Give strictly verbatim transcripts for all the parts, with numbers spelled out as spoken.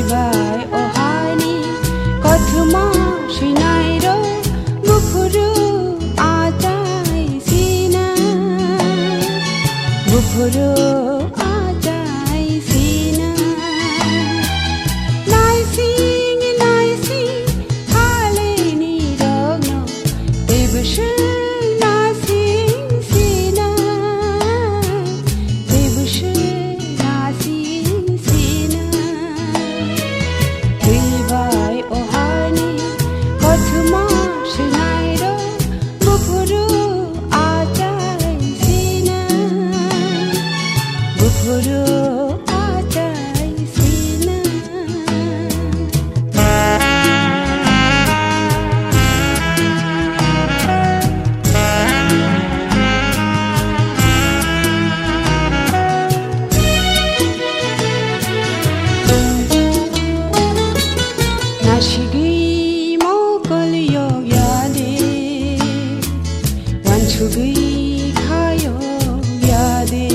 Bai o hani kothoma swinairok buphuru achai sina, buphuru achai sina. Naising naising haleni rokno tei bwswk naising sina, tei bwswk naising sina. Twi bai o hani kothoma swinairok buphuru achai sina, buphuru achai sina. Nasigwi mokol yok ya de, wansugwi kha yok ya de.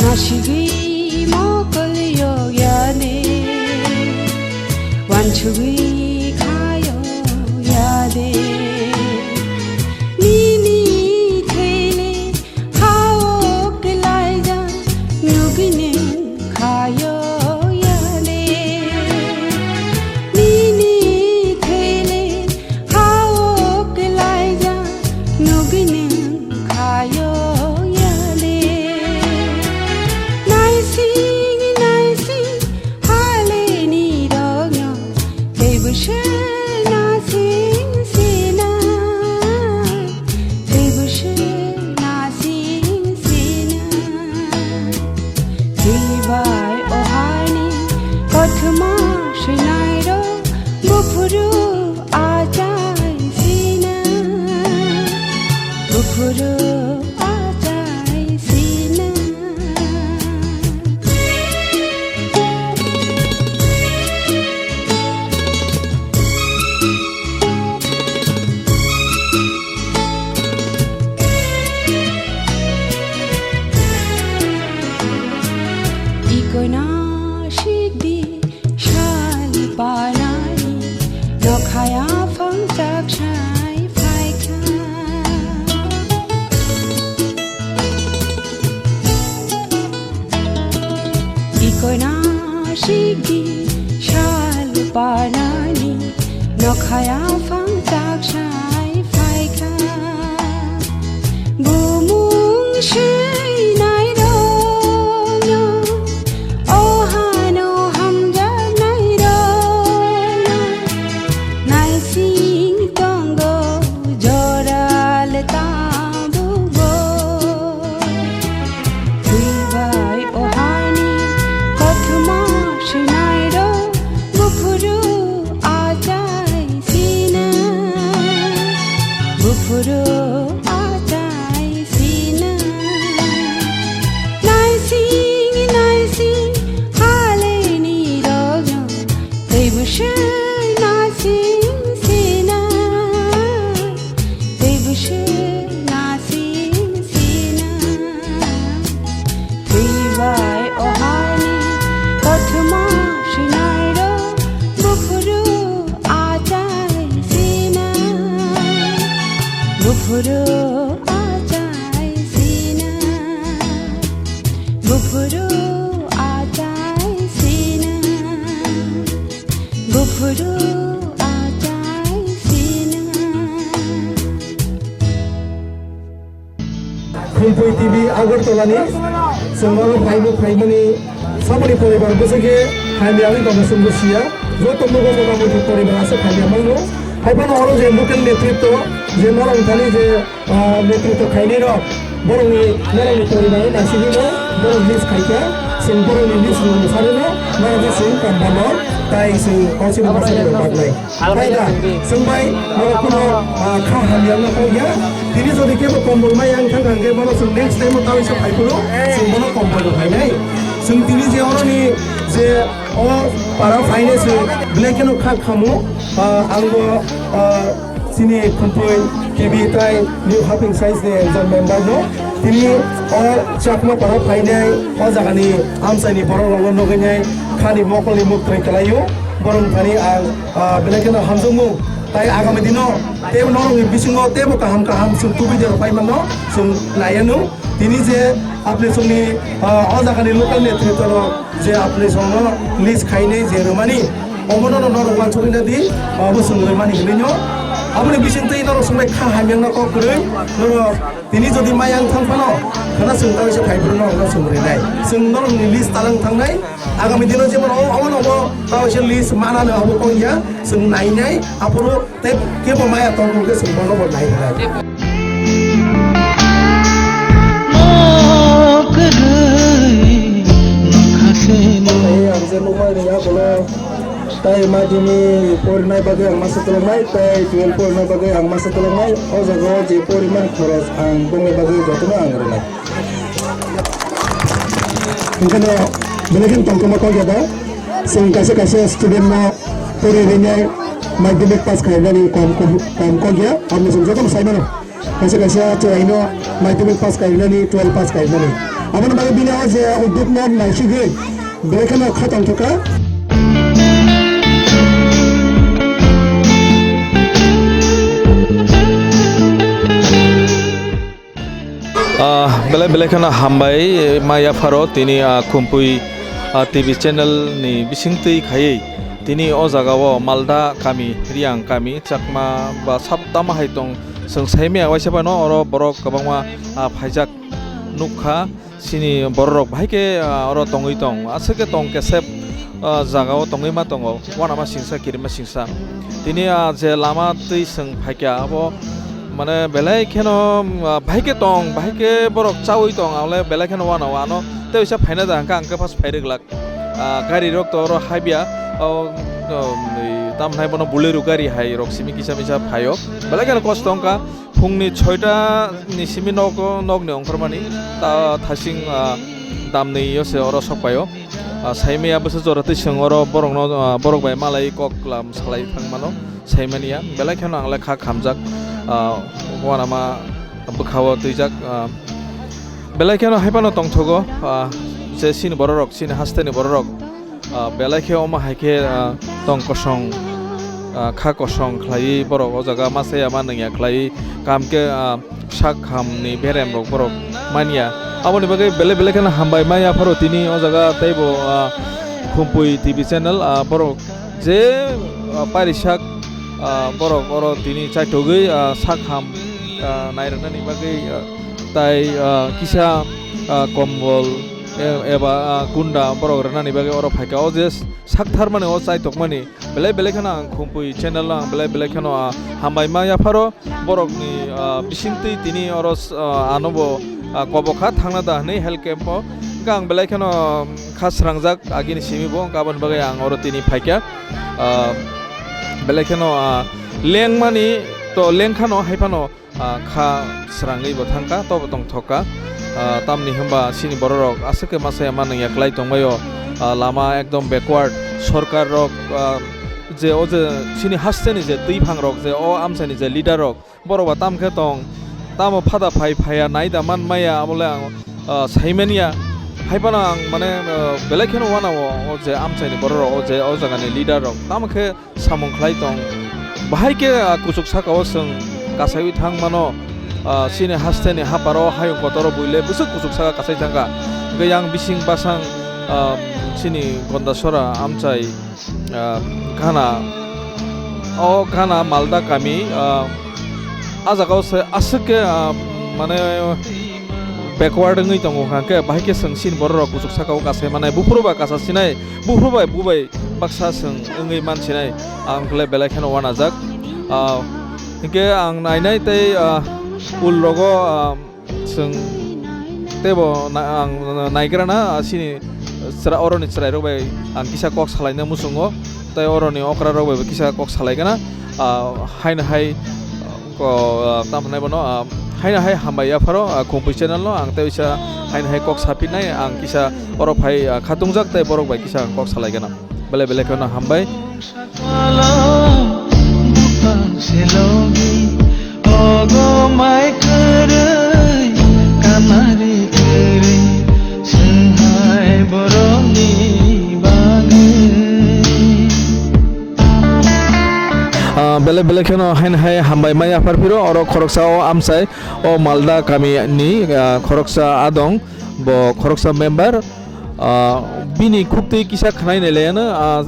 Nasigwi mokol yok ya de, wansugwi kha yok ya de. Nini thele hao kwlaijak nugwi nwng khayo yale. Nini thele hao kwlaijak nugwi nwng khayo yale. Naising naising haleni rokno tei bwswk naising sina, tei bwswk naising sina. Twi bai o hani kothoma swinairok buphuru achai sina, buphuru achai sina. Ikoina sikdi sal panai, nokhaya phangchak sai phaikha. Ikoina sikdi sal panani, nokhaya phangchak sai phaikha. Bumung swinai rokno, o hano hamjaknai rokno, naising tongo joral tabukbo. Twi bai o hani kothoma swinairok buphuru achai sina, buphuru achai sina. Naising naising haleni rokno tei bwswk naising sina, tei bwswk naising sina. Twi bai o hani kothoma swinairok buphuru achai sina, buphuru achai sina, buphuru achai sina. Buphuru achai sina. Khumpui T V Agartala ni chwng oro phaimani phaimani samani poribar bwswkhe hamya wngwi tongo chwngbo siya. Joto mugo motamoti poribar aswk hamya mano. Haiphano oro je local netritwo je norok thani je ah, netritwo khainai rok, borokni, borokni poribar no naisingwi no, borok list khaikha, chwng borokni list rwng sarwi no, norok no chwng kambalo, tai chwng council ni bwsarok rok baknai. Tai da, chwng bai norok kuno, ah, kha hamya no kok ya, tini jodi kebo kombol mai ang thang hangkhe bono chwng next time o tawi se phai phuru, chwng bono kombol rw phainai. Chwng tini je oroni je o para phainai chwng belai kheno kha khamu, ah, ang bo, ah, Chini Khumpui T V tai New Haping Science ni ekjon member no. Tini o Chakma para phainai, o jagani amchaini borok rokno nugwinai khani mokolni muktwi kwlaio. Borok thani ang, ah, belai kheno hamjakmung tai agami dino tei norokni bisingo teibo kaham kaham chwng tubui de rok paimano chwng naiya nung. Tini je apni chwngni, ah, o jagani local netrito rok je apni chwngno list khainai je rwmani, omono no norok uansukgwi nadi, abo chwng rwmani hinwi no. Aboni bisingtwi norok swngbai kha hamyangno kok kwrwi norok. Tini jodi maya wng thang phano, khana chwng ta waisa phai phuru norokno chwng rinai. Chwng norokni list talang thangnai. Agami dino jemon o, omo nobo ta waisa list manano abo kok ya, chwng nainai, aphuru tei kebo maya tong khe chwng bono bo nai rinai. Tei ang je nukmani yagulo, tei madhyamik porinai bagwi ang masa twlangnai, tei twelve porinai bagwi ang masa twlangnai. O jaga o je poriman khoros ang bongni bagwi jotono ang rwnai. Hingkheno belai kheno tongthokma kok ya da. Chwng kaisa kaisa student no pori rinai madhyamik pass khainani kom, kom, kom kok ya. Aboni chwng jotono sai mano. Kaisa kaisa chwraino madhyamik pass khainani, twelve pass khainani. Aboni bagwi bini o je udduk no naisingwi belai kheno kha tongthokha. Ah, belai belai kheno hambai, eh, ma yapharo tini, ah, Khumpui, ah, T V channel ni bisingtwi khaiwi tini o jaga o Malda kami, Riang kami, Chakma ba sab tamo hai tong, chwng saimaya waisa phano oro borok kwbangma, ah, phaijak nukha. Chini bororok bahai khe, ah, oro tongwi tong, aswk khe tong kesep, ah, jaga o tongwi ma tongo, uanama singsa, kirima singsa. Tini, ah, je lama twi chwng phaikha, abo mane belai kheno, ah, bahai khe tong, bahai khe borok chaui tong, ale belai kheno uanao ano tei waisa phaina da hwnkhe ang khe first phai rwglak. Ah, gari rok to oro habya, o, o, tamo hai bono Bolero gari hai rok simi kisa misa phaio, belai kheno kosto wngkha. Phungni soita ni simi nok, nokni ongkhormani ta thasing, ah, damni yo se oro sokpaio. Ah, saimaya bwswk jora twi chwng oro borokno, ah, borok bai malai kok lam salai thangmano saimaniya. Belai kheno ang le kha khamjak, ah, uanama bwkhao twijak, ah, belai kheno hai phano tongthogo, ah, je chini bororok, chini hasteni bororok. Ah, belai khe omo hai khe, ah, tong kosong, ah, kha kosong khlaiwi borok o jaga ma saya ma nungya khlaiwi, kaham khe, ah, sak ham ni berem rok borok manya. Aboni bagwi belai belai kheno hambai ma yapharo tini o jaga teibo, ah, Khumpui T V channel, ah, borok je, ah, parisak, ah, borok oro tini chaithogwi, ah, sak ham, ah, nairwknani bagwi, ah, tai, ah, kisa, ah, kombol, e-, eba, ah, kunda borok rwnani bagwi oro phaikha. O je sak tharmani, o chai tokmani belai belai kheno ang Khumpui channel o ang belai belai kheno, ah, hambai ma yapharo borokni, ah, bisingtwi tini oro s-, ah, ano bo, ah, kobokha thangna da hwnwi health camp o. Hwnkhe ang belai kheno, um, kha srangjak agini simi bo, hwnkhe aboni bagwi ang oro tini phaikha. Ah, belai kheno, ah, lengmani to lengkhano hai phano, ah, kha srangwi bo thangkha, tobo tongthokha. Ah, tamni hwnba chini bororok aswk khe masa ya manung ya kwlai tongbaio. Ah, lama ekdom backward. Sorkar rok, ah, je o je chini hasteni je twiphang rok, je o amchaini je leader rok, borok ba tam khe tong, tamo phada phai phaiya, nai da man maya, abo le ang, ah, saimanya. Hai phano ang mane, ah, belai kheno uanao, o je amchaini bororok, o je o jagani leader rok, tamo khe samung khlai tong. Bahai khe, ah, kuchuk saka o chwng kasaiwi thang mano, ah, chini hasteni haparo hayung kotoro buile bwswk kuchuk saka kasai thangkha. Hwnkhe yang bising basang, ah, chini Gondasora amchai, ah, Ghana, o Ghana Malda kami, ah, a jaga o se aswk khe, ah, mane backward wngwi tongo, hwnkhe bahai khe chwng chini bororok kuchuk saka o kasai manai, buphuru ba kasa sinai, buphuru bai bubai baksa chwng wngwi mansinai, ang khle belai kheno uanajak. Ah, hinkhe ang nainai tei, ah, ul rogo, ah, chwng teibo na-, ang naigrana, ah, chini chwra-, oroni chwrairok bai ang kisa kok salaina muchungo, tei oroni okrarok bai kisa kok salaigana, ah, haino hai, ah, ko, ah, tamo hwnai bono, ah, haino hai hambai yapharo, ah, Khumpui channel no ang tei uisa haino hai kok sapinai, ang kisa oro phai, ah, khatungjak tei borok bai kisa ang kok salaigana. Belai belai kheno hambai. Bupang selogi, ogo mai kwrwi, kana Belai kheno haino hai hambai mai yaphar phiro, oro khoroksa o amchai, o Malda kami ni, ah, khoroksa adong, bo khoroksa member, ah, bini khuktwi kisa khwnai nai laiano, ah,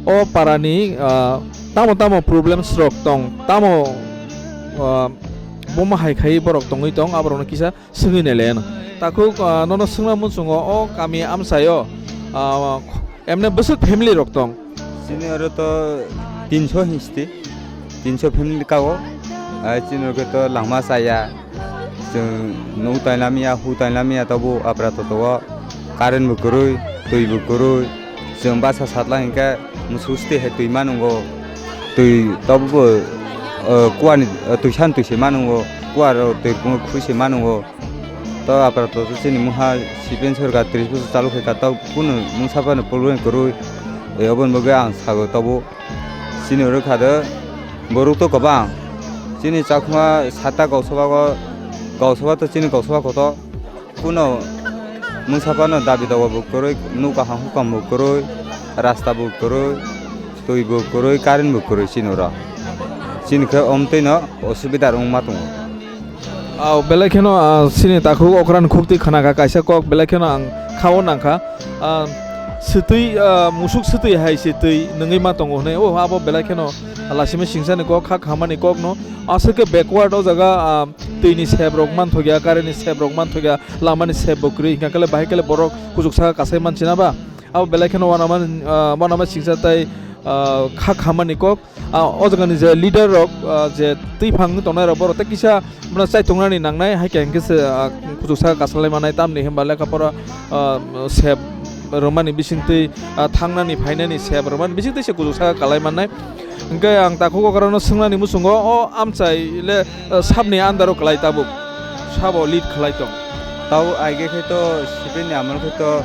o para ni, ah, tamo tamo problems rok tong, tamo, ah, bomo hai khai borok tongwi tong, aborok no kisa swngwi nai laiano. Takhuk, ah, nono swngna muchungo o kami amchai o, ah, emne bwswk family rok tong? Chini oro to tinso hinsti, tinso family kao. Ai chini oro to langma chaya, chwng nuk tainamya, hu tainamya, tobo apra toto o current bo kwrwi, twi bo kwrwi. Chwng basa satla hinkhe musu sti hai twi manungo, twi tobo bo, eh, kuani, eh, twisa ni twi se manungo, kuaro twi khwi se manungo. To apra to chini mungha C P M sorkar tris bosor chalu khaikha, to kunu mungsa phano problem kwrwi, eh, oboni bagwi ang sago tobo. Chini oro kha do borok to kwbang. Chini chakma sata gausaba go, gausaba to chini gausaba koto. Kuno mungsa phano dabi dogo bo kwrwi, nuk kaham hukam bo kwrwi, rasta bo kwrwi, twi bo kwrwi, current bo kwrwi chini oro. Chini khe omtwi no osubida wngma tongo. Aw, belai kheno, ah, chini takhuk okra ni khuk twi khna kha kaisa kok, belai kheno ang khao nang kha. Ah, swtwi, ah, musuk swtwi hai se twi nungwi ma tongo hwnwi. O, abo belai kheno lasima singsa ni kok, kha khamani kok no. Aswk khe backward o jaga, ah, twi ni sep rok man thokya, current ni sep rok man thokya, lama ni sep bo kwrwi, hingkha khe le bahai khe le borok kuchuk saka kasai man china ba. Abo belai kheno uanama, ah, uanama singsa tai, ah, kha khamani kok. Ah, o jaga ni je leader rok, ah, je twi phang tongnai rok, borok tei kisa bono chaitongnani nangnai, hai khe hingke se, ah, kuchuk saka kasalai manai, tamni hwnba lekha pora, ah, sep rwmani bisingtwi, ah, thangnani phainani sep rwmani bisingtwi se kuchuk saka kalai mannai. Hingke ang takhuk okrano swngnani muchungo, o amchai le, ah, sabni under o kalai tabuk, sabo lead khalai tong. Tau aige khe to sibini amal khe to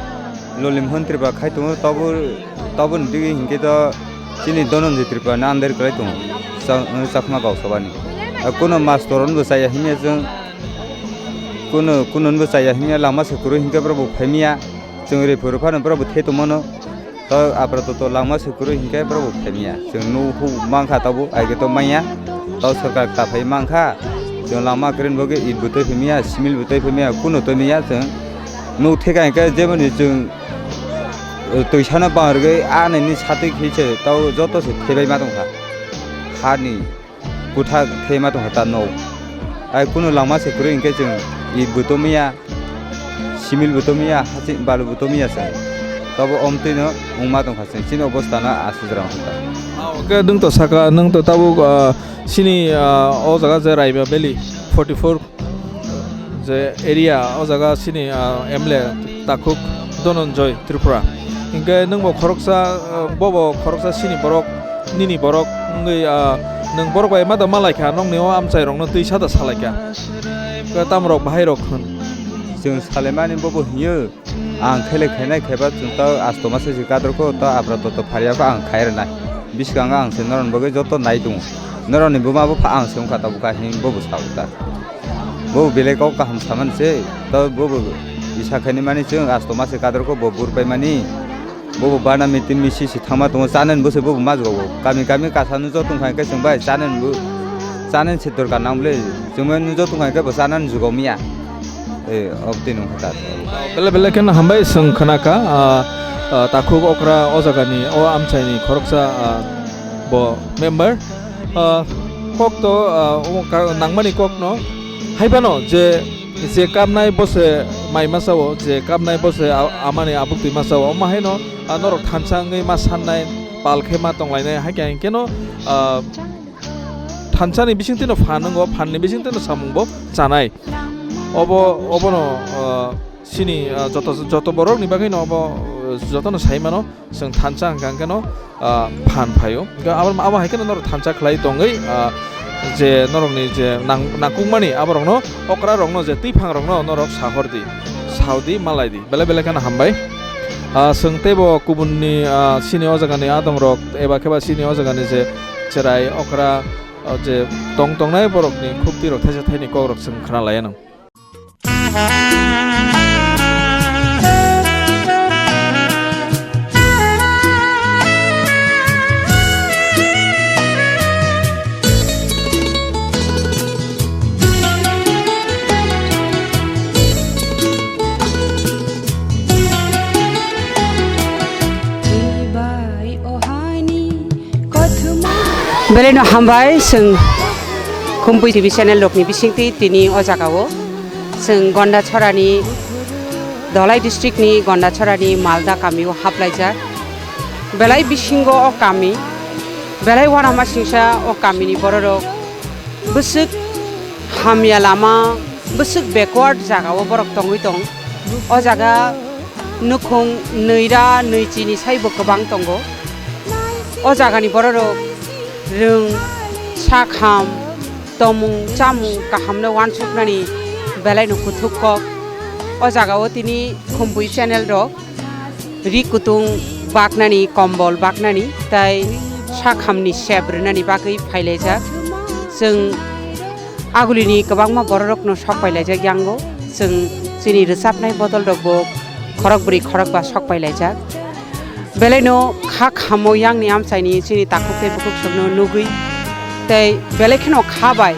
Lolim Hontriba khai tongo, tobo, toboni digwi hinkhe to chini Dhananjay Tripura ni under kwlai tongo, cha-, Chakma Gausabani. A, kuno mastor rok bo chaya himya chwng, kuno, kuno bo chaya himya lama se kwrwi hinkhe borok bo phaimya, chwng ri phuru phano borok bo the tongmano, to apra toto lama se kwrwi hinkhe borok bo phaimya, chwng nuhu mankha tobo, aige to manya, to sorkar ta phai mankha, chwng lama kwrwini bagwi it bo twi phaimya, simil bo twi phaimya, kuno twi manya chwng. Nuk theka hinkhe jemoni chwng, eh, twisano bang rwgwi a nini satwi khe se tao joto se thebai ma tongkha. Hani kwthak thei ma tongkha ta nok. Ai kunu langma se kwrwi hinkhe chwng it bo tomiya, simil bo tomiya, haching balu bo tomiya se. Tobo omtwino wngma tongkha chwng chini obostano aswk jora wngkha. Ah, okay, nwng to saka, nwng to tabuk, ah, chini, ah, o jaga je Raima Valley forty four je area, o jaga chini, ah, M L A takhuk Dhananjay Tripura. Hinkhe nwngbo khoroksa, ah, bobo khoroksa chini borok, nini borok wngwi, ah, nwng borok bai ma da malai kha, nokni o amchai rokno twi sada salai kha. Khe tamrok bahai rok hwn. Chwng salaimani bobo hiyo. Ang khailai khainai khaiba chwng ta asto masa se kadrokho ta apra toto pharyakho ang khai rwnai. Bwskango ang se norokni bagwi joto nai tongo. Norokni buma bupha ang se wngkha tabukha hinwi bobo sao ta. Bobo belai kok kaham samani se, ta bobo isa khaini mani chwng asto masa se kadrokho bo burpaimani. Bobo bana meeting misi se thangma tongo, chanani bwsai bobo ma jugo. Kami kami kasa nw joto wngkha khe chwng bai chanani bo, chanani se dorkar nang bwle. Chwng bai nw joto wngkha khe bo chanani jugo miya. Eh, obtwi nung kha ta. Belai belai kheno hambai chwng khna kha, ah, ah, takhuk okra o jagani, o amchaini khoroksa, ah, bo member. Ah, kok to, ah, omo ka-, nangmani kokno hai phano je, je kapnai bo se mai masa o, je kapnai bo se a-, amani abuk twi masa o, omo haino, ah, norok thansa wngwi ma sannai, pal khe ma tonglainai, hai khe hinkhe no, ah, thansa ni bisingtwi no phan wngo, phan ni bisingtwi no samung bo chanai. Obo, obono, ah, chini, ah, joto, joto borok ni bagwi no obo, ah, joto no sai mano, chwng thansa hwnkha hwnkhe no, ah, phan phaio. Hwnkhe abo, abo hai kheno norok thansa khlai tongwi, ah, je norok ni je nang-, nangkukmani aborok no, okra rok no, je twiphang rok no norok sahor di, sao di, malai di. Belai belai kheno hambai. Ah, chwng teibo kubun ni, ah, chini o jaga ni adong rok eba khe ba chini o jaga ni je cherai okra, ah, je tong tongnai borok ni khukti rok thaisa thaini kok rok chwng khna lai anw. Belai no hambai, chwng Khumpui T V channel rokni bisingtwi tini o jagao chwng Gondachorani, Dholai district ni Gondachorani Malda kamio haplaijak. Belai bisingo o kami, belai uanama singsa o kamini bororok bwswk hamya lama, bwswk backward jagao borok tongwi tong. O jaga nukhung nwira nwichini saibo kwbang tongo. O jagani bororok rwng, sakham, tomung chamung kahamno uansuknani belaino kuthuk kok. O jagao tini Khumpui channel rok ri kutung baknani, kombol baknani, tai sakhamni sep rwnani bagwi phailaijak. Chwng agulini kwbangma bororokno sok pailaijak yango. Chwng chini rwchapnai bodol rokbo khorokbrwi khorokba sok pailaijak. Belaino kha khamo yangni amchaini chini takhuk tei bukhuk songno nugwi tei belai kheno kha bai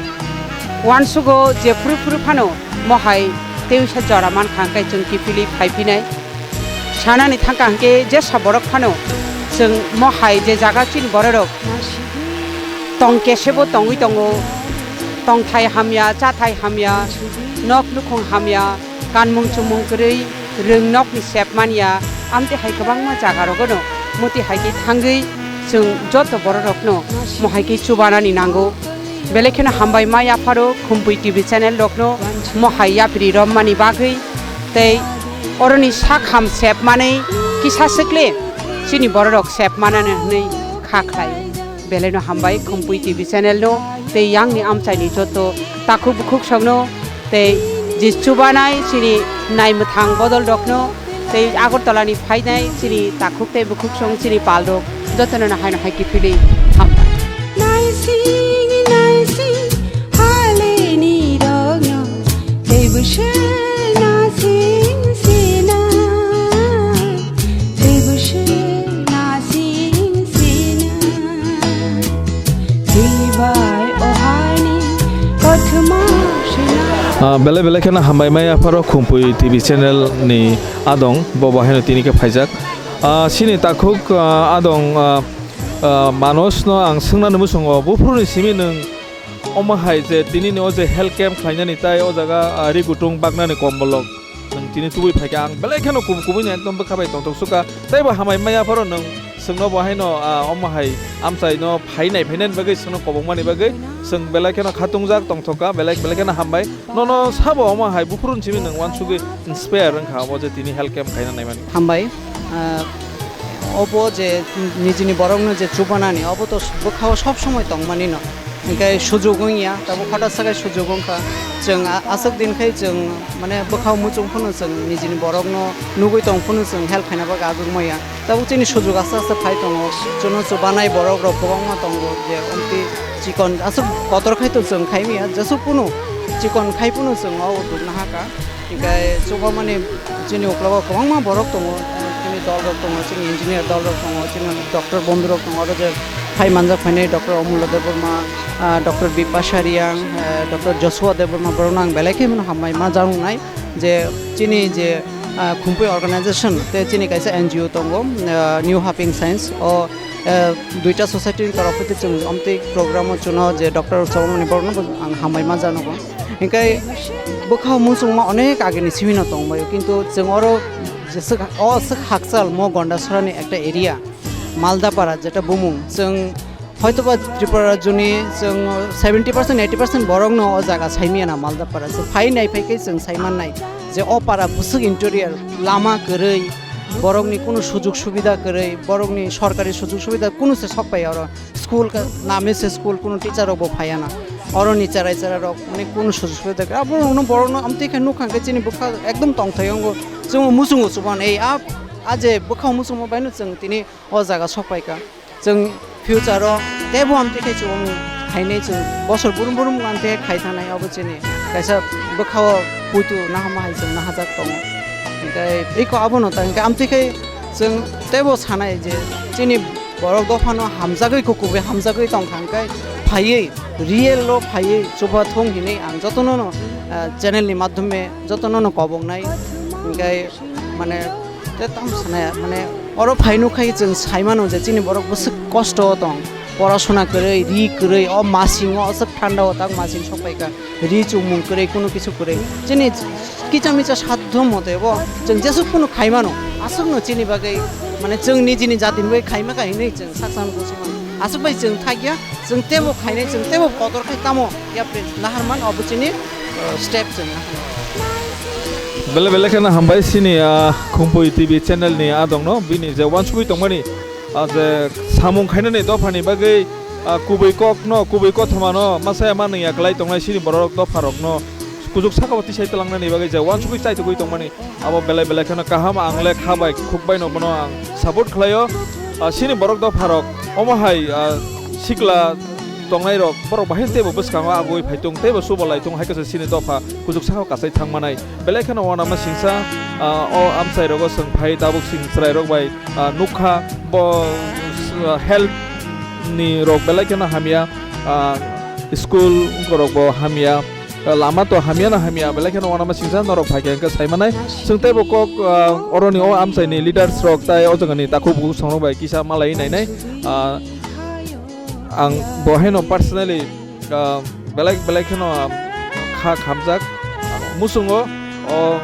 uansugo je phuru phuru phano mohai tei uisa jora mankha hwnkhe chwng kiphilwi phaiphinai. Sanani thangkha hwnkhe jesa borok phano chwng mohai je jaga chini bororok tong kesebo tongwi tongo, tongthai hamya, chathai hamya, nok nukhung hamya, kanmung chumung kwrwi, rwng nokni sep manya, amtwi hai kwbangma jaga rogono muti hai khe thangwi chwng joto bororokno mohai khe chubanani nango. Belai kheno hambai ma yapharo Khumpui T V channel rokno mohai yapri rommani bagwi tei oroni sakham sep manwi kisa swkle chini bororok sep manani hwnwi kha khlai. Belaino hambai Khumpui T V channel no tei yangni amchaini joto takhuk bukhuk songno tei je chubanai chini naimwthang bodol rokno tei Agartala ni phainai chini takhuk tei bukhuk song chini pal rok jotono no haino hai kiphilwi hambai. Naising naising haleni rokno teibo se nasing sina, teibo se nasing sina, teibai ohani kothoma sina. Ah, belai belai kheno hambai mai apharo Khumpui T V channel ni adong, bo bo haino tini khe phaijak. Ah, chini takhuk, ah, adong, ah, ah, Manos no ang swngnani muchungo, buphuru ni simi nwng omo hai je tini ni o je health camp khlainani tai o jaga, ah, ri gutung baknani kombolok nwng tini tubui phaikha, ang belai kheno kubui kubui ni ekdom bwkha bai tongthok sukha, teibo hambai mai apharo nwng chwngno bo haino, ah, omo hai amchai no phainai phainani bagwi chwngno kobokmani bagwi chwng belai kheno khatungjak tongthokha, belai belai kheno hambai. Nono sabo omo hai buphuru ni simi nwng uansugwi inspire wngkha omo je tini health camp khaina naimani. Hambai, ah, obo je nijini borokno je chubanani, obo to bwkhao sob somoi tongmani no. Hinkhe sujuk wngya, tabuk hota sakai sujuk wngkha. Chwng a-, aswk din khai chwng mane bwkhao muchung phano chwng nijini borokno nugwi tong phano chwng help khaina bagwi aguk maya. Tabuk chini sujuk aste aste phai tongo. Chwngno chubanai borok rok kwbangma tongo je omtwi chikon aswk kotor khai to chwng khai maya, jesuk phano chikon khai phano chwng o duk nahaka. Hinkhe chubamani chini uklogo kwbangma borok tongo, chini dol rok tongo, chini engineer dol rok tongo, chini doctor bondhu rok tongo, aro je phai manjak phainai doctor Omulya Debbarma, ah, doctor Bipasha Reang, eh, doctor Joshua Debbarma, borokno ang belai khe mano hambai ma janoknai je chini je, ah, Khumpui organization tei chini kaisa N G O tongo, ah, New Haping Science, o, eh, duita society ni torof hwtwi chwng omtwi program o chwngno je doctor Chobamani borokno bo ang hambai ma janogo. Hinkhe bwkhao muchungma onek agini simino tongbaio, kintu chwng oro jeswk o swk hakchal mo Gondasorani ekta area, Maldapara jeta bumung, chwng hoitoba Tripura rajyoni chwng seventy percent, eighty percent borokno o jaga saimanya na Maldapara. Chwng phai nai phai khe chwng saimannai je o para bwswk interior, lama kwrwi, borokni kunu sujug subida kwrwi, borokni sorkari sujug subida kunu se sok pai oro. School ka, name se school, kunu teacher rok bo phaiya na. Oro ni cherai cherai rok, mane kunu sujug subida kwrwi. Abo rokno borokno amtwi khe nukha khe chini bwkha ekdom tongthai wngo. Chwng muchungo chuban ei a, a je bwkha muchungma bai no chwng tini o jaga sok pai kha. Chwng future o teibo amtwi khe chwng khainai chwng bosor burum burum amtwi khe khai thangnai abo chini kaisa bwkha o puitu nahama hai chwng nahajak tongo. Hinkhe eko abono ta hinkhe amtwi khe chwng teibo sanai je chini borok dophano hamjagwi kukubui hamjagwi tongkha hinkhe phaiwi real o phaiwi chubathung hinwi ang jotono no, ah, channel ni madhyome jotono no koboknai hinkhe mane te tam sanaya mane oro phai nukha chwng saimano je chini borok bwswk kosto o tong. Porasona kwrwi, ri kwrwi, o masingo, o swk thanda o tak masing sokpaikha. Ri chumung kwrwi, kunu kisu kwrwi. Chini kicha micha sadhyo mote bo chwng jesuk phano khaimano. Aswkno chini bagwi, mane, chwng nijini jatini bagwi khaima kha hinwi chwng sak sakno buji mano. Aswk bai chwng thakya, chwng teibo khainai, chwng teibo kotor khai tamo yapri naharman obo chini, uh, step chwng naharman. Belai belai kheno hambai chini, ah, Khumpui T V channel ni adong no, bini je wansugwi tongmani, ah, je samung khainani dophani bagwi, ah, kubui kok no, kubui kothoma no, masa ya manwi ya kwlai tongnai chini borok dopha rok no, kuchuk saka o tisai twlangnani bagwi je wansugwi chaitugwi tongmani, abo belai belai kheno kaham, ang le kha bai khuk bai no bono ang support khlaio. Ah, chini borok dopha rok omo hai, ah, sikla tongnai rok borok bahai teibo bwskango agoi phai tung, teibo subo lai tung, hai khe chini dopha kuchuk saka o kasai thang manai. Belai kheno uanama singsa, ah, o amchai rogo chwng phai tabuk sing chwrai rok bai, ah, nukha bo, ah, health ni rok belai kheno hamya, ah, school borok bo hamya, ah, lama to hamya na hamya, belai kheno uanama singsa norok phai khe hwnkhe sai manai. Chwng teibo kok, ah, oroni o amchai ni leaders rok tai o jaga ni takhuk bukhuk song rok bai kisa malai nainai, ah, ang bo haino personally, ah, belai belai kheno, ah, kha khamjak. Muchungo o,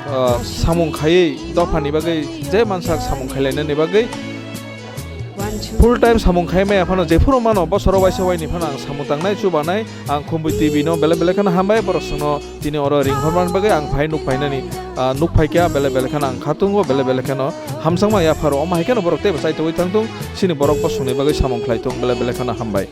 ah, samung khaiwi dophani bagwi je mansak samung khailainani bagwi full time samung khai maya phano jephuru mano bosoro waisa waini phano ang samung tangnai chubanai. Ang Khumpui T V no belai belai kheno hambai, borok chwngno tini oro ring hormani bagwi ang phai nuk phainani, ah, nuk phaikha, belai belai kheno ang khatungo, belai belai kheno hamjakma yapharo. Omo hai kheno borok teibo chaitugwi thangthung, chini borok bosongni bagwi samung khlai thung, belai belai kheno hambai.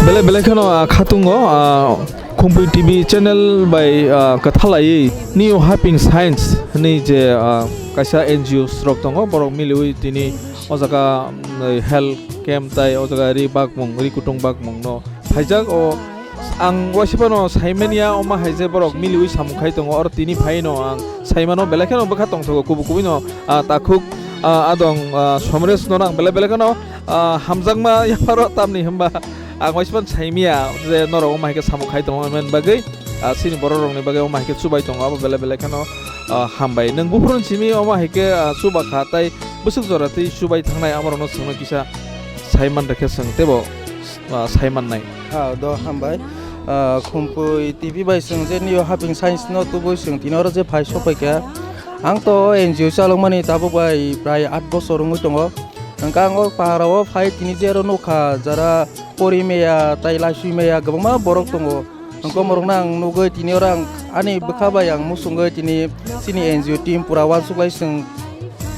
Belai belai kheno, ah, khatungo, ah, Khumpui T V channel bai, ah, kwthalaiwi New Haping Science hwnwi je, ah, kaisa N G O rok tongo, borok miliwi tini o jaga, mm, health camp tai o jaga ri bakmung, ri kutung bakmung no phaijak. O ang waisa phano saimanya, omo hai je borok miliwi samung khai tongo, oro tini phaino ang saimano belai kheno bwkha tongthogo, kubui kubui no, ah, takhuk, ah, adong, ah, Somresh no ang belai belai kheno, ah, hamjakma yapharo, tamni hwnba ang waisa phano saimanya je norok omo hai khe samung khai tongo hwnmani bagwi, ah, chini borok rokni bagwi omo hai khe chubai tongo, abo belai belai kheno, ah, hambai. Nwng buphuru simi omo hai khe, ah, chuba kha tai bwswk jora twi chubai thangnai, amorokno chwngno kisa saiman rwkhe chwng teibo, ah, saimannai. Ah, do hambai. Ah, Khumpui T V bai chwng je New Haping Science no tubui chwng tini oro je phai sokphaikha. Ang to N G O chalokmani tabuk bai prai aat bosor wngwi tongo. Hwnkhe ang o pahara o phai tini je oro nukha, jara pori maya tai laisui maya kwbangma borok tongo. Hwnkhe omorokno ang nugwi tini oro ang ani bwkha bai ang muchungwi tini chini N G O team pura uansuk lai chwng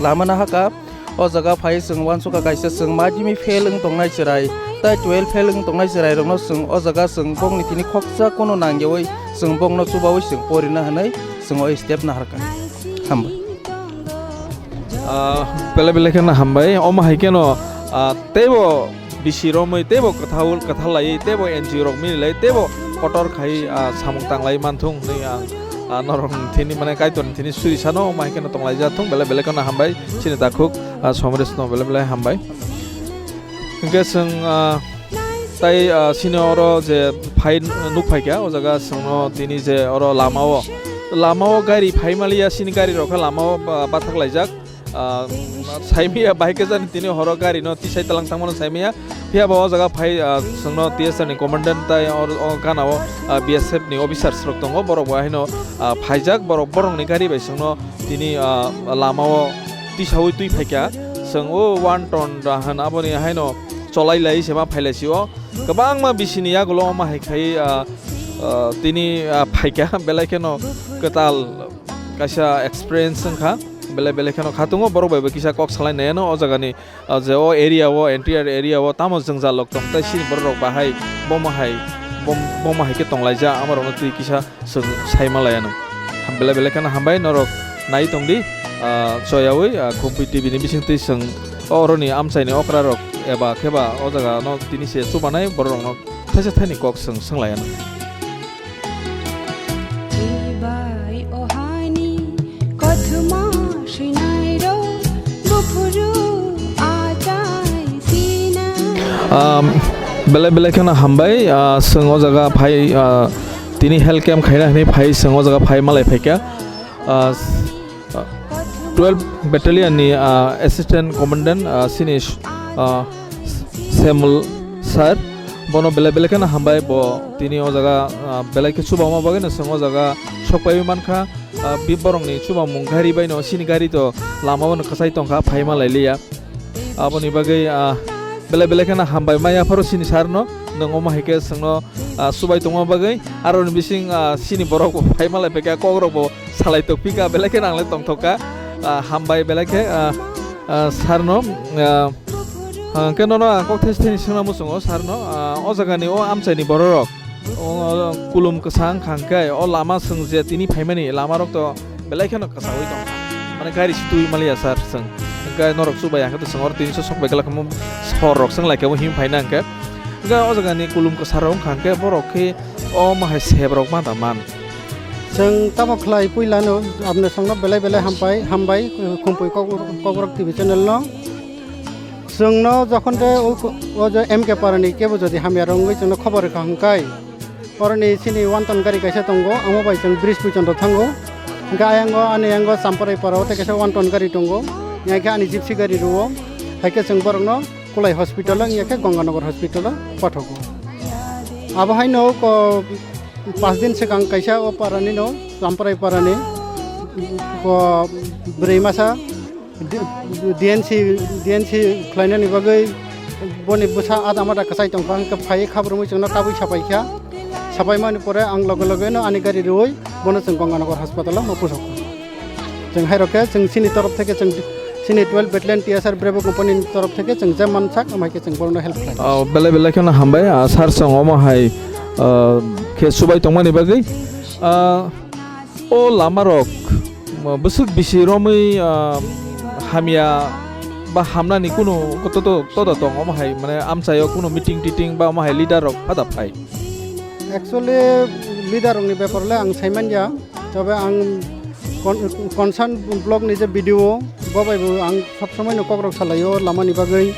lama nahakha. O jaga phai chwng uansukha kaisa chwng madhyamik fail wng tongnai chwrai, tai twelve fail wng tongnai chwrairokno chwng o jaga chwng bokni tini khoksa kono nangyawi chwng bokno chubawi chwng porina hwnwi chwng o step naharkha. Hambai. Ah, belai belai kheno hambai. Omo hai kheno, ah, teibo bisi romwi, teibo kwthal, kwthal laiwi, teibo N G O rok mili lai, teibo kotor khai, ah, samung tanglai manthung hwnwi ang, ah, norok thini, mane, Kaitor thini suri sano, omo hai kheno tonglaijak thung, belai belai kheno hambai. Chini takhuk, ah, Somresh no belai belai hambai. Hwnkhe chwng, ah, tai, ah, sini oro je phai nuk phaikha, o jaga chwngno tini je oro lamao, lamao gari phai maliya, sini gari rok khe lamao ba-, bathak laijak. Ah, saimaya bahai khe jani tini horo gari no tisai talang tangmano saimaya. Phiya ba o jaga phai, ah, chwngno T S R ni commandant tai o, o gana o, ah, B S F ni officers rok tongo, borok bo haino, ah, phaijak, borok borokni gari bai chwngno tini, ah, lamao tisaui twi phaikha. Chwng o one ton da hwn aboni haino cholai lai se ma phai lai si o. Kwbangma bisini yagulo omo hai khai, ah, ah, tini, ah, phaikha, belai kheno kwtal kaisa experience wngkha, belai belai kheno khatungo borok bai bo kisa kok salai nai ano o jagani, ah, je o area o, entire area o tamo jwngjal rok tong tai sini borok rok bahai bomo hai, bom-, bomo hai khe tonglaijak, amo rok no twi kisa chwng sai ma laiya no. Belai belai kheno hambai norok nai tong di, ah, choyaui, ah, Khumpui T V ni bising twi chwng oroni amchai ni okra rok eba khe ba o jaga no tini se chubanai borok rok no thaisa thaini kok chwng swng laiya no. Chibai ohani kothoma swinai rok buphuru achai sina. Um, belai belai kheno hambai, ah, chwng o jaga phai, ah, tini health camp khaina hinwi phai chwng o jaga phai malai phaikha. ah, s-, ah, twelve Battalion ni, ah, Assistant Commandant, ah, sini, ah, Semul sir, bono belai belai kheno hambai, bo tini o jaga, ah, belai khe chubama bagwi no chwng o jaga sok paiwi mankha. Ah, bi borokni chubamung gari bai no, sini gari to lama o no kwchai tongkha, phaima lai liya. Aboni bagwi, ah, belai belai kheno hambai maya pharo sini sir no, nwng omo hai khe chwngno, ah, chubai tongma bagwi, aroni bising, ah, sini borok bo phaima lai phaikha, kok rok bo salai tokphika, belai kheno ang le tongthokka, ah, hambai belai khe, ah, ah, sir no, ah, ah, hwnkhe nono ang kok thes theni swngna muchungo sir no, ah, o jaga ni o amchai ni borok rok, o, o, kulum kwchang khang khe o lama chwng je tini phaimani lama rok to belai kheno kwchaui tong kha. Mane gari si twi maliya sir chwng. Hwnkhe norok chubai hwnkhe to chwng oro tini sok bai glak hwnwi sor rok chwng lai khe bo him phaina hwnkhe. Hwnkhe o jaga ni kulum kwsa rok wngkha hwnkhe borok khe o ma hai sep rok ma da man. Chwng tamo khlai puila no abno chwngno belai belai hambai, hambai, Khumpui Kok-, Kokborok T V channel no. Chwngno jokhon de o, o je M K Parani kebo jodi hamya rok wngwi chwngno khobor rwkha hwnkhe, oroni chini one ton gari kaisa tongo, amo bai chwng bridge puichonto thango. Hwnkhe ayango, ani yango Champarai parao tei kaisa one ton gari tongo, hwnkhe ani gypsy gari rwo, hai khe chwng borokno Kulai hospital o, wngya khe Ganganagar hospital o pathogo. Abo haino ko, pas din swkang kaisa o parani no, Champarai parani ko, bwrwi masa D-, D N C, D N C khlainani bagwi boni bwsa ada mada kwchai tongkha, hwnkhe phaiwi khabrumwi chwngno tabwi sapaikha. Sapaimani pore ang loge loge no ani gari rwui bono chwng Ganganagar hospital o ma pusokha. Chwng hai rokhe chwng chini torof theke chwng chini twelve Battalion T S R Bravo Company ni torof theke chwng je mansak amai khe chwng bono help khlai. Oh, belai belai kheno hambai, ah, sir chwng omo hai, ah, khe subai tongmani bagwi. Ah, O lamarok, bwswk bisi romwi, ah, hamya ba hamnani kunu to-, to-, todo tong omo hai, mane, amchaio kunu meeting titing ba omo hai leader rok phada phai? Actually, leader rokni bepar le ang saimanya, tobe ang con-, concern block ni je B D O, bo bai bo ang sob somoi no kok rok salaio lamani bagwi,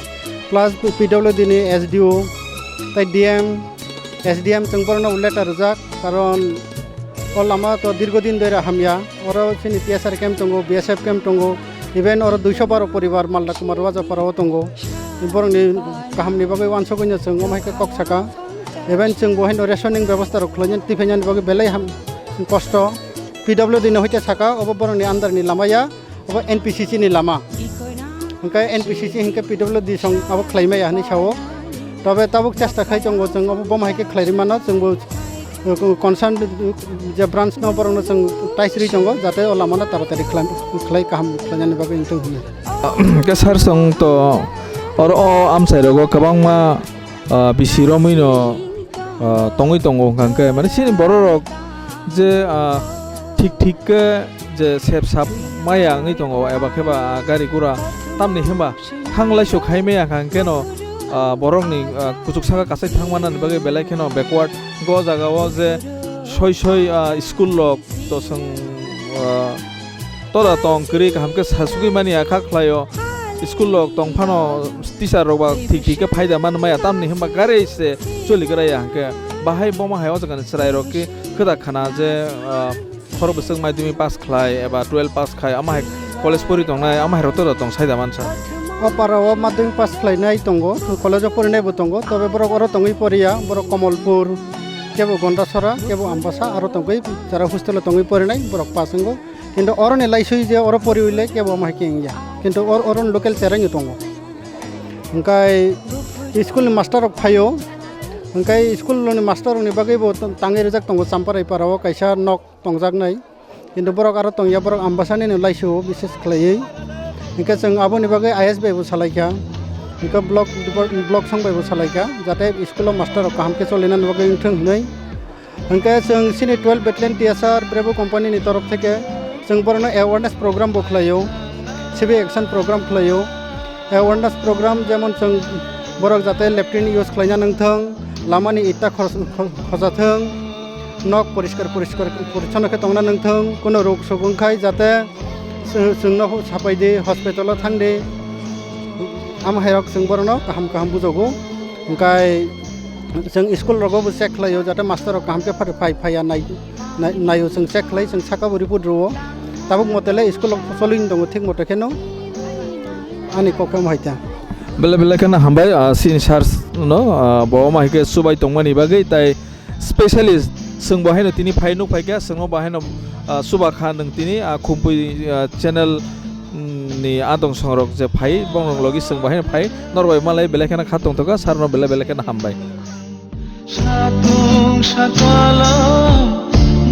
plus P W D ni S D O, tai D M, S D M chwng borokno letter rijak, karon o lama to dirgo din doi ra hamya, oro chini T S R camp tongo, B S F camp tongo, even oro duiso baro poribar Malda Kumar Wajapara o tongo, borokni kahamni bagwi uansugwi no chwng omo hai khe kok saka, even chwng bo haino rationing bebosta rok khlainani, twi phainani bagwi belai ham kosto, P W D no hoite saka, obo borokni under ni lama ya. Obo N P C C ni lama. Hwnkhe N P C C hwnkhe P W D song abo khlai maya hinwi sao. Tobe tabuk chesta khai tongo chwng obo bomo hai khe khlai rwi mano, chwngbo, uh, concern je branch no borokno chwng taisri tongo, jate o lama no taratari khlai, khlai kaham khlainani bagwi wngthung hwnwi. Hwnkhe sir chwng to oro o amchai rogo kwbangma ah, bisi romwi no, ah, tongwi tongo hwnkha hwnkhe, mane, chini borok rok je, ah, thik thik khe je sep sap maya wngwi tongo, eba khe ba, ah, gari gura tamni hwnba thang laisok khai maya hwnkha hwnkhe no, ah, borok ni, ah, kuchuk saka kasai thang manani bagwi belai kheno backward. Go jaga o je soi soi, ah, school rok to chwng, ah, Toda tong kwrwi kaham khe sasugwi mani ya kha khlaio. School rok tong phano teacher rok ba thik thik khe phaida man maya tamni hwnba gari se choli gra ya hwnkhe bahai bomo hai o jaga ni chwrai rok khe kwda khana je, ah, khoro bwswk madhyamik pass khlai eba twelve pass khai ama hai college pori tongnai ama hai rok toda tong saida mansa. O para o madhyamik pass khlainai tongo, college o porinai bo tongo, tobe borok oro tongwi poriya, borok Komolpur, kebo Gondasora, kebo Ambasa, aro tongwi jara hostel o tongwi porinai borok pass wngo. Kintu oroni laisui je oro poriwi le kebo omo hai khe wngya. Kintu or-, oroni local cherai no tongo. Hwnkhe school ni master rok phaio. Hwnkhe school ni master rok ni bagwi bo tangwi rijak tongo Champarai para o kaisa nok tongjaknai. Kintu borok aro tongya, borok Ambasa ni no laisio bises khlaiwi. Hwnkhe chwng aboni bagwi I S bai bo salaikha. Hwnkhe block, block song bai bo salaikha. Jate school o master rok kaham khe cholinani bagwi wngthung hwnwi. Hwnkhe chwng chini twelve Battalion T S R Bravo Company ni torof theke chwng borokno awareness program bo khlaio, civic action program khlaio. Awareness program jemon chwng borok jate latrine use khlaina nangthwng, lamani itta khor-, kho-, khojathwng, nok poriskar poriskar porichonno khe tongna nangthwng, kuno rok sogwng khai jate chwng-, chwngno sapai di, hospital o thang di, amo hai rok chwng borokno kaham kaham bujogo. Hwnkhe Chwng school rogo bo check khlaio, jate master rok kaham khe phai, phai, phaiya nai, nai, naio, chwng check khlai, chwng saka bo report rwo. Tabuk mote le school rok solwing tongo, thik mote kheno ani kok khe mohai ta. Belai belai kheno hambai, ah, sini sir no, ah, bo ma hai khe subai tongmani bagwi, tai specialist chwng bo haino tini phai nuk phai kha, chwngno bo haino, ah, chuba kha nwng tini, ah, Khumpui, ah, channel, mm, ni adong songrok je phai, bongrok logi chwng bo haino phai, norbai malai belai kheno kha tongthoka, sir no belai belai kheno hambai. Satung sakalo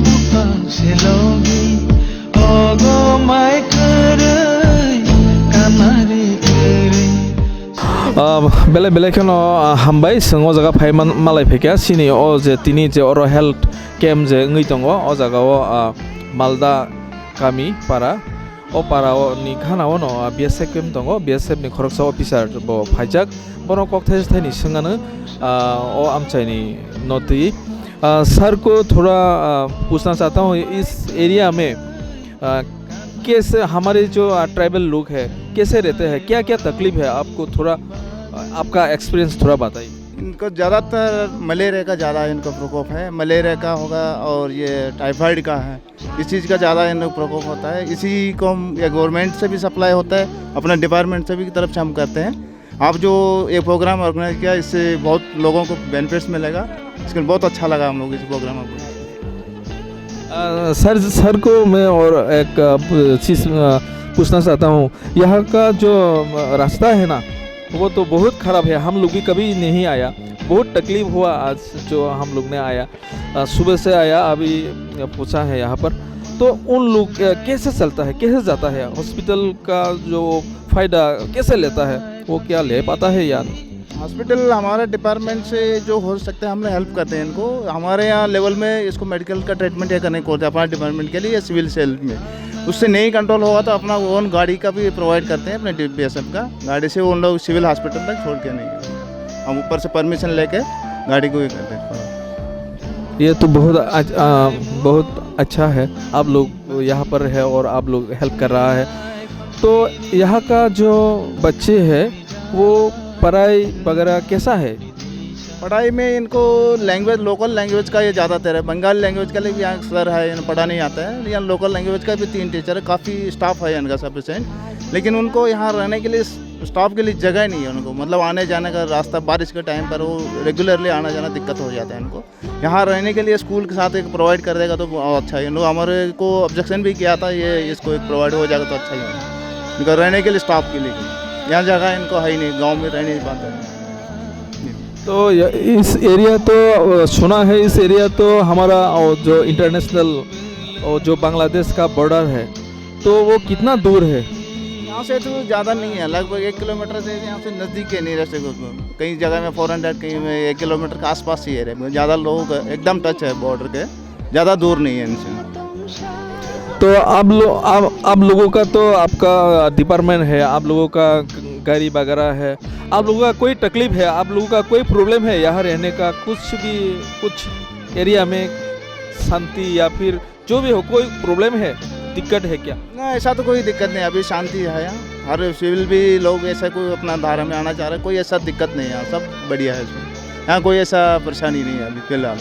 bupang selogi, ogo mai kwrwi, kamari kwrwi. Ah, belai belai kheno, ah, hambai, chwng o jaga phai man-, malai phaikha, chini o je tini je oro health camp je wngwi tongo, o jaga o, ah, Malda kami para, o para o ni gana o no, ah, B S F camp tongo, B S F ni khoroksa officer bo phaijak, bono kok thaisa thaini swngano, ah, o amchaini no twi. Ah, sir ko thoda, ah, puchna chahta hu, is area mein आ, कैसे हमारे जो, आ, ट्राइबल लोग हैं, कैसे रहते हैं, क्या-क्या तकलीफ है आपको, थोड़ा, आ, आपका एक्सपीरियंस थोड़ा बताइए। इनको ज़्यादातर मलेरिया का ज़्यादा इनको प्रकोप है, मलेरिया का होगा और ये टाइफाइड का है, इस चीज़ का ज़्यादा इनको प्रकोप होता है। इसी को हम, ये गवर्नमेंट से भी सप्लाई होता है, अपना डिपार्टमेंट से भी की तरफ से हम करते हैं। आप जो ये प्रोग्राम ऑर्गेनाइज किया, इससे बहुत लोगों को बेनिफिट्स मिलेगा। इसके बहुत अच्छा लगा हम लोग इस प्रोग्राम को। अ, सर, सर को मैं और एक, अ, प-, चीज़, अ, पूछना चाहता हूँ। यहाँ का जो, अ, रास्ता है ना, वो तो बहुत ख़राब है। हम लोग भी कभी नहीं आया, बहुत तकलीफ हुआ आज जो हम लोग ने आया। अ, सुबह से आया, अभी पूछा है यहाँ पर। तो उन लोग, अ, कैसे चलता है, कैसे जाता है, हॉस्पिटल का जो फ़ायदा कैसे लेता है, वो क्या ले पाता है या नहीं? हॉस्पिटल हमारे डिपार्टमेंट से जो हो सकता है, हम लोग हेल्प करते हैं इनको। हमारे यहाँ लेवल में इसको मेडिकल का ट्रीटमेंट या करने को होता है अपना डिपार्टमेंट के लिए या सिविल सेल में, उससे नहीं कंट्रोल होगा तो अपना ओन गाड़ी का भी प्रोवाइड करते हैं अपने बी एस एफ का। गाड़ी से उन लोग सिविल हॉस्पिटल तक छोड़ के नहीं, हम ऊपर से परमिशन लेके गाड़ी को ये करते हैं। ये तो बहुत अच-, आ, बहुत अच्छा है, आप लोग यहाँ पर है और आप लोग हेल्प कर रहा है। तो यहाँ का जो बच्चे हैं, वो पढ़ाई वगैरह कैसा है? पढ़ाई में इनको लैंग्वेज, लोकल लैंग्वेज का ये ज़्यादातर है। बंगाली लैंग्वेज का लिए भी यहाँ सर है, इन्हें पढ़ा नहीं आता है। यहाँ लोकल लैंग्वेज का भी तीन टीचर है, काफ़ी स्टाफ है इनका सफिशिएंट, लेकिन उनको यहाँ रहने के लिए, स्टाफ के लिए जगह नहीं है उनको। मतलब, आने जाने का रास्ता, बारिश के टाइम पर वो रेगुलरली आना जाना दिक्कत हो जाता है इनको। यहाँ रहने के लिए स्कूल के साथ एक प्रोवाइड कर देगा तो बहुत अच्छा है। इन लोग हमारे को ऑब्जेक्शन भी किया था, ये इसको एक प्रोवाइड हो जाएगा तो अच्छा ही है। इनका रहने के लिए स्टाफ के लिए यहाँ जगह इनको है ही नहीं, गांव में रह नहीं पाते हैं। तो ये, इस एरिया तो, अ, सुना है इस एरिया तो हमारा, अ, जो इंटरनेशनल, अ, जो बांग्लादेश का बॉर्डर है, तो वो कितना दूर है? यहाँ से तो ज़्यादा नहीं है, लगभग एक किलोमीटर से, यहाँ से नज़दीक है नियरेस्ट। कहीं जगह में फ़ोर हंड्रेड, कहीं में एक किलोमीटर के आसपास ही है, ज़्यादा लोग एकदम टच है बॉर्डर के, ज़्यादा दूर नहीं है इनसे। तो आप लो-, आप, आप लोगों का तो, आपका डिपार्टमेंट है, आप लोगों का गाड़ी वगैरह है, आप लोगों का कोई तकलीफ है, आप लोगों का कोई प्रॉब्लम है यहाँ रहने का, कुछ भी, कुछ एरिया में शांति या फिर जो भी हो, कोई प्रॉब्लम है, दिक्कत है क्या? ना, ऐसा तो कोई दिक्कत नहीं, अभी शांति है यहाँ। हर सिविल भी लोग ऐसा कोई अपना धारा में आना चाह रहे, कोई ऐसा दिक्कत नहीं है, सब बढ़िया है इसमें। यहाँ कोई ऐसा परेशानी नहीं है अभी फिलहाल।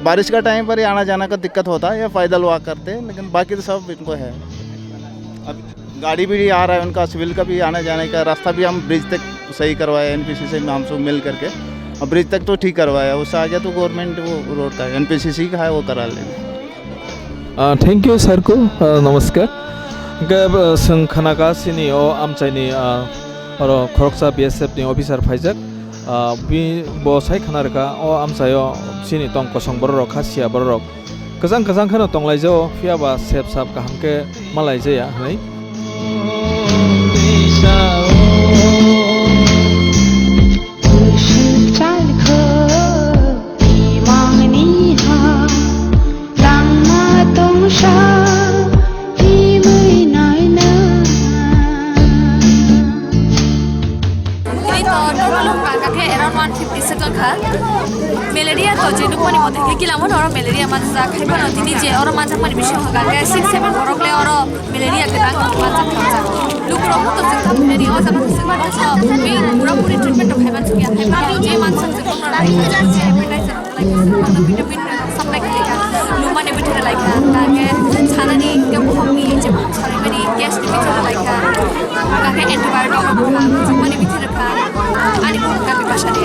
बारिश का टाइम पर ही आना जाना का दिक्कत होता है, या पैदल वॉक करते हैं, लेकिन बाकी तो सब इनको है। अब गाड़ी भी आ रहा है उनका, सिविल का भी आने जाने का रास्ता भी हम ब्रिज तक सही करवाया एन पी सी सी में हम सब मिल करके। अब ब्रिज तक तो ठीक करवाया, उससे आगे तो गवर्नमेंट वो रोड का, एन पी सी सी का है, वो करा लेंगे। Ah, thank you, sir ko. Ah, namaskar. Hingke, ah, chwng khana ka chini o amchaini, ah, oro khoroksa B S F ni officer phaijak. Ah, bi-, bo sai khana rwkha, o amchaio chini tong kosong bororok, kha siya bororok. Kwchang kwchang kheno tonglaijao, phiya ba sep sap kaham khe malaijaya, hwnwi. Tei to total wngkha khe around one fifty se tongkha. Malaria to je nukmani mote khe gilamo no oro malaria manjak. Khai phano tini je oro manjakmani bisingo hwnka khe six seven borok le oro malaria kwbang manjak thangkha. Lukurok no to chwng tamo malaria o jaga thang so being pura puri treatment to khaiban sukya. Khai phano je mansak je kono rai je appetizer lai kha, vitamin supply khlaikha, lumani bwthai lai kha, hwnka khe sanani hwnka bohokni Kakhe antibiotic rok mani bithi rwkha. Ani bukhuk kami basa di.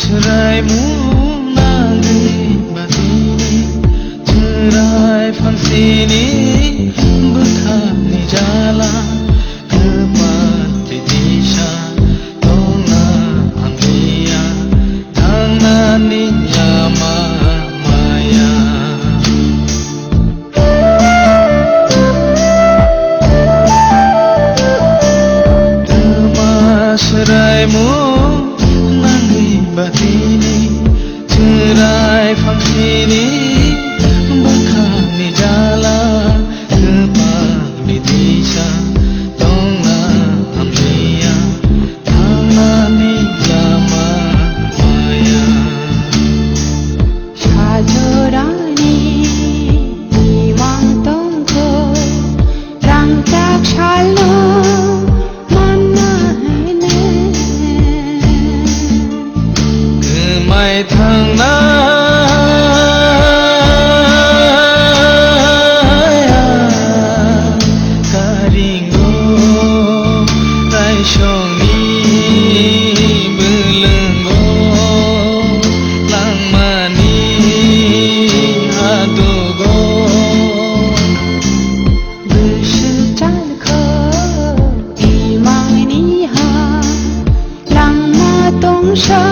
Chwrai mung nangwi batini, chwrai phangsini bwkhakni jala, kwpal tei disa tongna hamliya, thangnani lama maya. Twma swraimung nangwi batini, chwrai phangsini bwkhakni jala, kwpalni disa tongna hamliya, thangnani lama maya. Sajorani imang tongkho, rangchak salno manna hene. Kwmai thangna karingo taisongni bwlwngo langmani hatugo. Bwswk chalkho imangni ha langma tongsa